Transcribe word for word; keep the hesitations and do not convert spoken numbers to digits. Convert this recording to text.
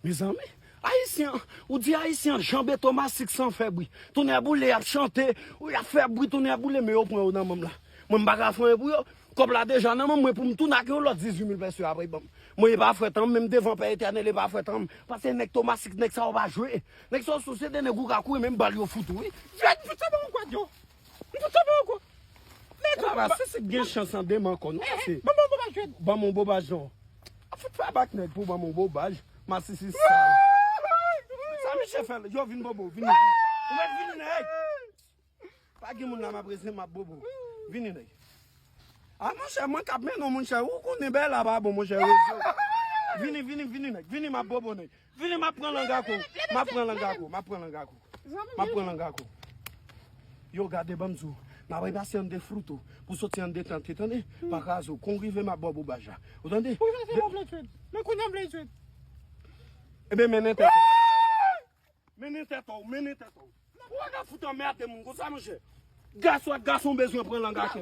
Mezanmi, Ayisyen, ou di Ayisyen an janbe Tomasik san fè bri. Tonnè boule, y ap chante, y ap fè bri, tonnè boule, men yo pran yo nan men m la. Mwen, m pa ka fè anyen pou yo. Kòb la deja nan men m, mwen pou m tounen ak yon lòt dizuit mil pèso y ap ban m. Mwen, e pa frèt an m, menm devan Pè Etènèl, e pa frèt an m. Paske nèg Tomasik, nèg sa yo pa jwe. Nèg sa yo sou se de nèg ou ka kouri, menm bal yo fout ou, wi. Jwèt, fout sa ban m kwad yo. M fout sa ban m kwad. Nèg sa va, si si gen chans an demen ankò, nou pase. Ban m yon bobaj, jwèt. Ban m yon bobaj, non. Fout fè bak nèg pou ban m yon bobaj. Masisi sal. Sa misye fè, yo vin bobo, vini. Ou mèt vini, nèg. Pa gen moun la, m ap rete, m ap bobo. Vini, nèg. A, monchè, mwen k ap mennen w, monchè. Ou konnen bèy la pa bon, monchè, rezo. Vini, vini, vini, nèg. Vini, m ap bobo, nèg. Vini, m ap pran langa kou. M ap pran langa kou. M ap pran langa kou. M ap pran langa kou. Yo, gade, ban m di w. M ap repase annde fruto pou soti annde tante, tande? Pa kraze w. Kon rive, m ap ba w bobaj la. Ou tande? Ou sa se bon vle tchwèt. Men kounye a m vle tchwèt. Ebyen, mennen tèt ou. Mennen tèt ou, mennen tèt ou. Ou pa ka fout anmède moun konsa, monchè. Gason ak gason bezwen pran langa kou.